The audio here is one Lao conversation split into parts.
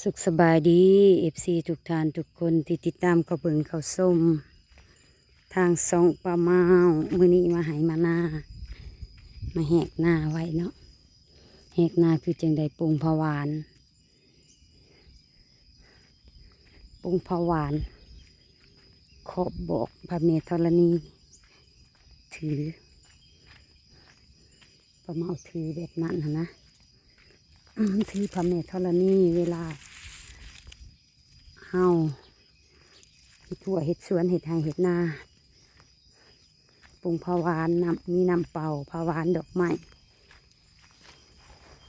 ສຸກສະບາຍດີ ເອັຟຊີ ທຸກທ່ານທຸກຄົນທີ່ຕິດຕາມເຂົ້າເບິ່ງເຂົ້າຊົມທາງຊ່ອງປ້າເມົ້າ. ມື້ນີ້ມາໄຮ່ມານາ ມາແຫກນາໄວ້ເນາະ. ແຫກນາຄືຈັ່ງໃດ? ປຸງຜັກຫວານ ປຸງຜັກຫວານ ຂອບບອກພະແມ່ທໍລະນີ ຖື ປ້າເມົ້າຖືແບບນັ້ນຫັ້ນນະ. ອືມ ຖືພະແມ່ທໍລະນີ ເວລາເຮົາເຮັດຮົ້ວເຮັດສວນ ເຮັດໄຮ່ເຮັດນາ. ປຸງຜັກຫວານ ນ້ຳ ມີນ້ຳເປົ່າ ຜັກຫວານ ດອກໄມ້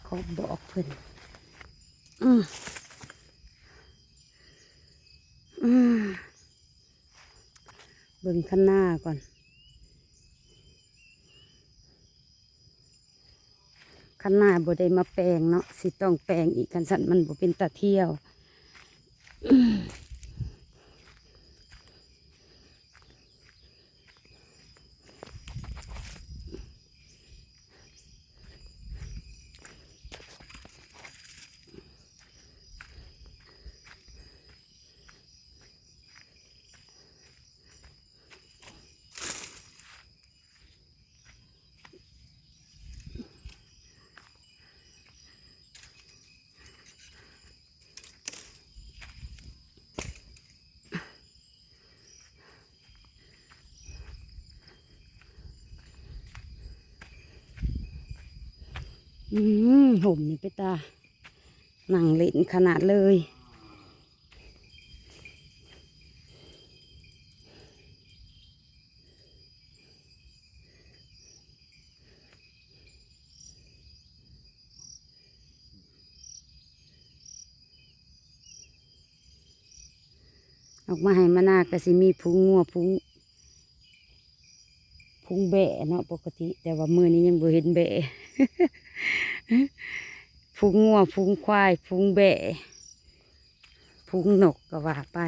ຂອບບອກເພິ່ນ. ອືມ ອືມ ເບິ່ງຄັນນາກ່ອນ. ຄັນນາບໍ່ໄດ້ມາແປງເນາະ ຊິຕ້ອງແປງອີກ ຄັນຊັ້ນມັນບໍ່ເປັນຕາທ່ຽວ. ອືມ ຮົ່ມນີ້ເປັນຕານັ່ງຫຼິ້ນຂະໜາດເລີຍ. ອອກມາໄຮ່ມານາກໍຊິມີຝູງງົວ ຝູງ ຝູງແບ້ເນາະ ປົກກະຕິ ແຕ່ວ່າມື້ນີ້ຍັງບໍ່ເຫັນແບ້. ຝູງງົວ ຝູງຄວາຍ ຝູງແບ້ ຝູງນົກກໍວ່າໄປ.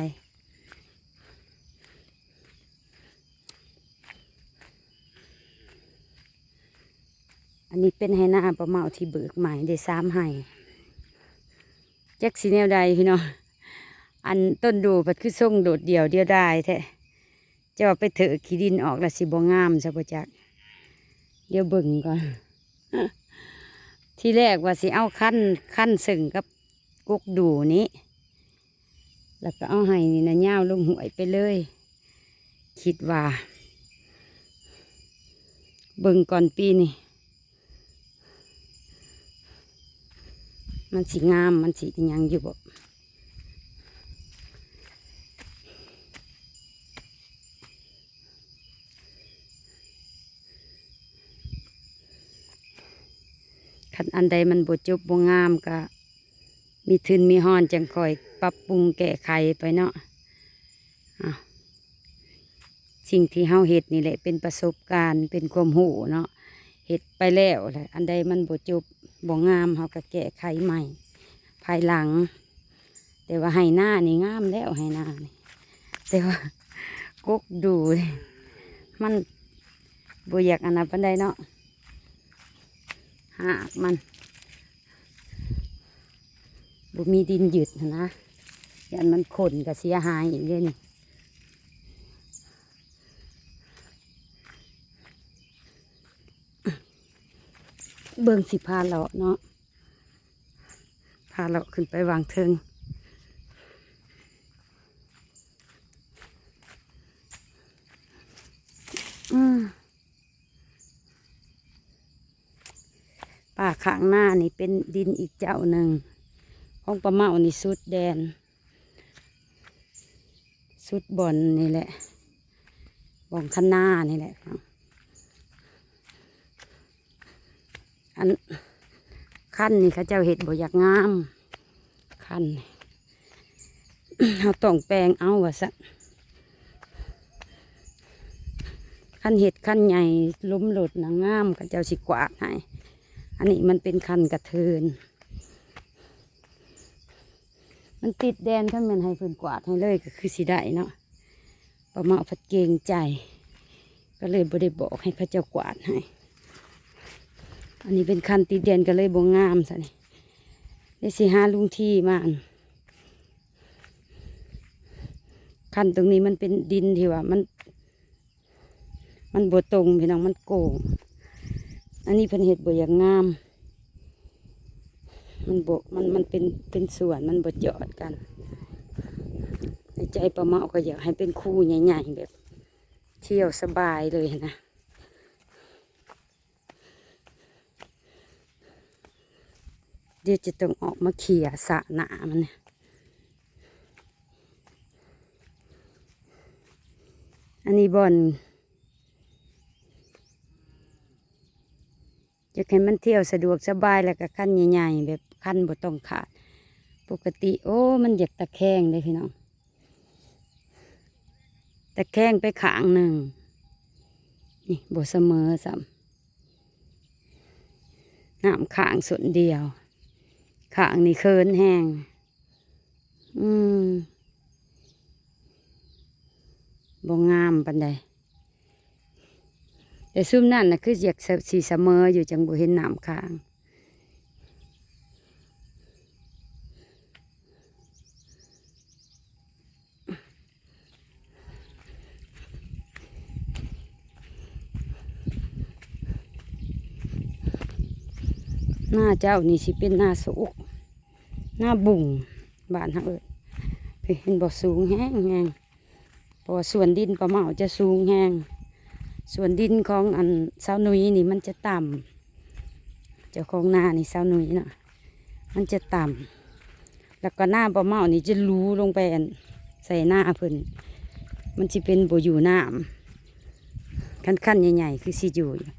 ອັນນີ້ເປັນໄຮ່ນາປ້າເມົ້າທີ່ເບີກໃໝ່ເດ້ ສາມໄຮ່. ຈັກຊິແນວໃດພີ່ນ້ອງ ອັນຕົ້ນດູ່ພັດຄືຊົງໂດດດ່ຽວ ດຽວດາຍແທ້. ຈະວ່າໄປເຖີກຂີ້ດິນອອກແລ້ວຊິບໍ່ງາມຊະບໍ່ຈັກ. ດຽວເບິ່ງກ່ອນ. ທີແລກວ່າຊິເອົາຄັນ ຄັນເຊິ່ງກັບກົກດູ່ນີ້ ແລ້ວກໍເອົາໄຮ່ນີ້ນະ ຍາວລົງຫ້ວຍໄປເລີຍ ຄິດວ່າ. ເບິ່ງກ່ອນປີນີ້ ມັນຊິງາມ ມັນຊິອີຫຍັງຢູ່ບໍ່. ຄັນອັນໃດມັນບໍ່ຈົບບໍ່ງາມ ກະມີທຶນມີຮອນຈັ່ງຄ່ອຍປັບປຸງແກ້ໄຂໄປເນາະ. ເອົາ ສິ່ງທີ່ເຮົາເຮັດນີ້ແຫຼະເປັນປະສົບການ ເປັນຄວາມຮູ້ເນາະ ເຮັດໄປແລ້ວແຫຼະ ອັນໃດມັນບໍ່ຈົບບໍ່ງາມ ເຮົາກໍແກ້ໄຂໃໝ່ພາຍຫຼັງ. ແຕ່ວ່າໄຮ່ນານີ້ງາມແລ້ວ ໄຮ່ນານີ້ ແຕ່ວ່າກົກດູ່ນີ້ມັນບໍ່ຢາກອັນນັ້ນປານໃດເນາະ ຮາກມັນ ບໍ່ມີດິນຍຶດຫັ້ນນະ ຢ້ານມັນໂຄ່ນກໍເສຍຫາຍອີກເດ້ນີ້. ເບິ່ງ ຊິພາເລາະເນາະ ພາເລາະຂຶ້ນໄປວາງເທິງ. ອືມ ປ່າຂ້າງນານີ້ເປັນດິນອີກເຈົ້າໜຶ່ງ ຂອງປ້າເມົ້ານີ້ສຸດແດນ ສຸດບ່ອນນີ້ແຫຼະ ບ່ອນຄັນນານີ້ແຫຼະ. ອັນຄັນນີ້ເຂົາເຈົ້າເຮັດບໍ່ຢາກງາມ ຄັນນີ້ ເຮົາຕ້ອງແປງເອົາວ່າຊັ້ນ. ຄັນເຮັດຄັນໃຫຍ່ ລົມລົດນະງາມ ເຂົາເຈົ້າຊິກວາດໃຫ້. ອັນນີ້ມັນເປັນຄັນກະເທີນ ມັນຕິດແດນ ຄັນແມ່ນໃຫ້ເພິ່ນກວາດໃຫ້ເລີຍກໍຄືຊິໄດ້ເນາະ. ປ້າເມົ້າພັດເກງໃຈ ກໍເລີຍບໍ່ໄດ້ບອກໃຫ້ເຂົາເຈົ້າກວາດໃຫ້. ອັນນີ້ເປັນຄັນຕິດແດນ ກໍເລີຍບໍ່ງາມຊະນີ້. ດຽວຊິຫາລຸງທີມາ ອັນ ຄັนตรงนี้มันเป็นดินที่ว่ามัน มันบ่ตรงพี่น้อง มันโก่ง อันนี้เพิ่นเฮ็ดบ่อยากงาม มันบ่ มัน มันเป็น เป็นสวน มันบ่จอดกัน ในใจป้าเมาก็อยากให้เป็นคูใหญ่ๆ แบบเที่ยวสบายเลยหั้นนะ เดี๋ยวจะต้องออกมาเคลียร์สระหน้ามันเนี่ย อันนี้บ่อน อยากให้มันเที่ยวสะดวกสบาย แล้วก็คันใหญ่ๆ แบบคันบ่ต้องขาด ปกติ โอ้ มันอยากตะแคงเด้พี่น้อง ตะแคงไปข้างหนึ่ง นี่ บ่เสมอซ้ำ น้ำข้างส้นเดียว ข้างนี่เคินแฮง อืม บ่งามปานใด แต่ซุมนั่นน่ะคืออยากสิเสมออยู่ จั่งบ่เห็นน้ำข้าง นาเจ้านี่สิเป็นนาโศก นาบุ้ง บ้านเฮาเอิ้น เห็นบ่ สูงแฮงๆ เพราะว่าสวนดินป้าเมาจะสูงแฮง สวนดินของอันสาวนุ้ยนี่มันจะต่ำ เจ้าของนานี่สาวนุ้ยเนาะ มันจะต่ำ แล้วก็นาป้าเมานี่จะหลูลงไปอันใส่นาเพิ่น มันสิเป็นบ่อยู่น้ำ คันๆ ใหญ่ๆ คือสิอยู่อยู่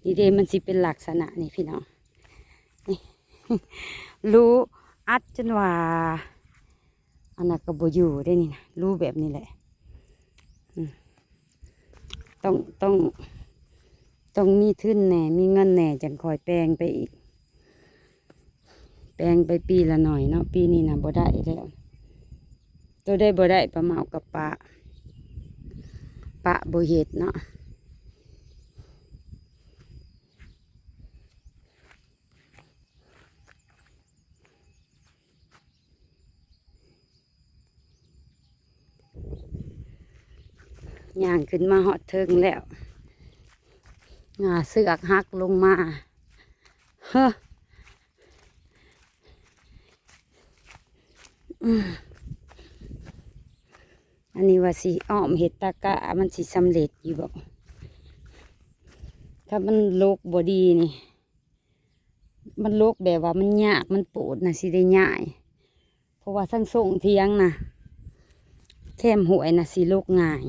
นี่เด้ มันสิเป็นลักษณะนี่พี่น้อง นี่ หลูอัดจนว่า อันนั้นก็บ่อยู่ได้นี่นะ หลูแบบนี้แหละ อืม ต้อง ต้อง ต้องมีทุนแหน่ มีเงินแหน่ จั่งค่อยแปลงไปอีก แปลงไปปีละหน่อยเนาะ ปีนี้นะบ่ได้แล้ว ตัวได้บ่ได้ป้าเมากับปะ ปะบ่เฮ็ดเนาะ ย่างขึ้นมาฮอดเทิงแล้ว ง่าเสือกหักลงมา เฮ้อ อืม อันนี้ว่าสิอ้อมเฮ็ดตะกร้า มันสิสำเร็จอยู่บ่ ถ้ามันลกบ่ดีนี่ มันลกแบบว่ามันยาก มันปูดนะ สิได้ย้าย เพราะว่าทั้งส่งเถียงนะ แคมห้วยนะ สิลกง่าย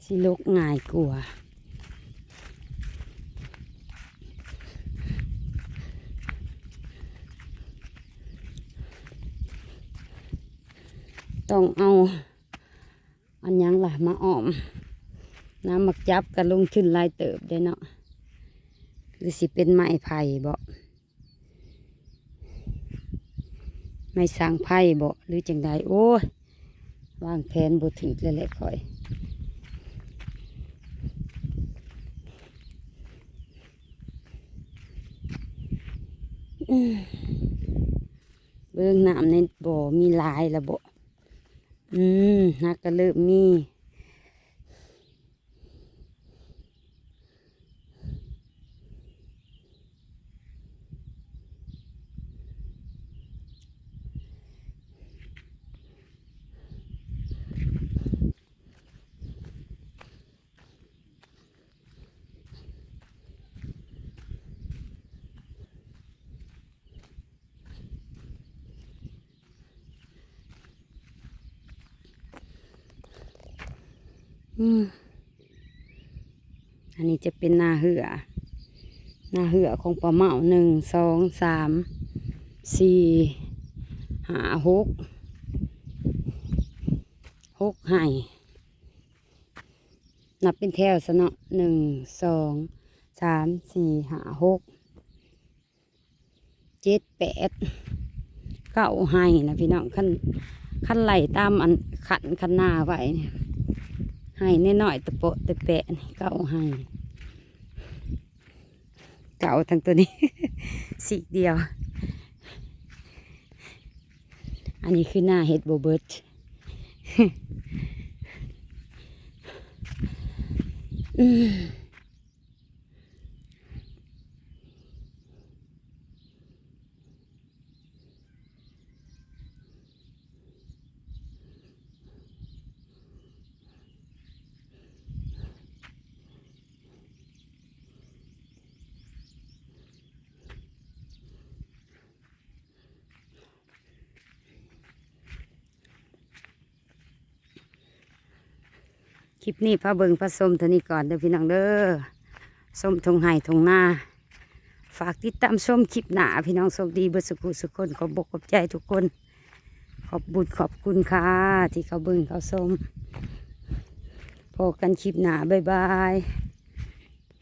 สิลกง่ายกว่า ต้องเอา อันหยังล่ะ มาอ้อม น้ำหมากจับก็ลงทุนหลายเติบเด้เนาะ หรือสิเป็นไม้ไผ่บ่ ไม้สังไผ่บ่ หรือจั่งใด โอ้ย วางแผนบ่ถูกแล้วแหละข้อย อืม เบิ่งน้ำในบ่อมีหลายแล้วบ่ อืม หากก็เริ่มมี อืม อันนี้จะเป็นนาเฮือ นาเฮือของป้าเมา หนึ่ง สอง สาม สี่ ห้า หก หกไฮ่ นับเป็นแถวซะเนาะ หนึ่ง สอง สาม สี่ ห้า หก เจ็ด แปด เก้าไฮ่นะพี่น้อง คัน คันไล่ตามอันคัน คันนาไว้ ໄຮ່ນ້ອຍໆ ຕະເປາະຕະແປະນີ້ ເກົ້າໄຮ່ ເກົ້າທັງໂຕນີ້ ຊີກດຽວ. ອັນນີ້ຄືໜ້າເຮັດບໍ່ເບິດ. ຄລິບນີ້ພາເບິ່ງພາຊົມເທົ່ານີ້ກ່ອນເດີພີ່ນ້ອງເດີ ຊົມທົ່ງໄຮ່ທົ່ງນາ. ຝາກຕິດຕາມຊົມຄລິບໜ້າ ພີ່ນ້ອງ. ໂຊກດີເບິດສຸຂູສຸຄົນ ຂອບອົກຂອບໃຈທຸກຄົນ ຂອບບຸນຂອບຄຸນຄ່າ ທີ່ເຂົ້າເບິ່ງເຂົ້າຊົມ. ພໍ້ກັນຄລິບໜ້າ ບາຍບາຍ.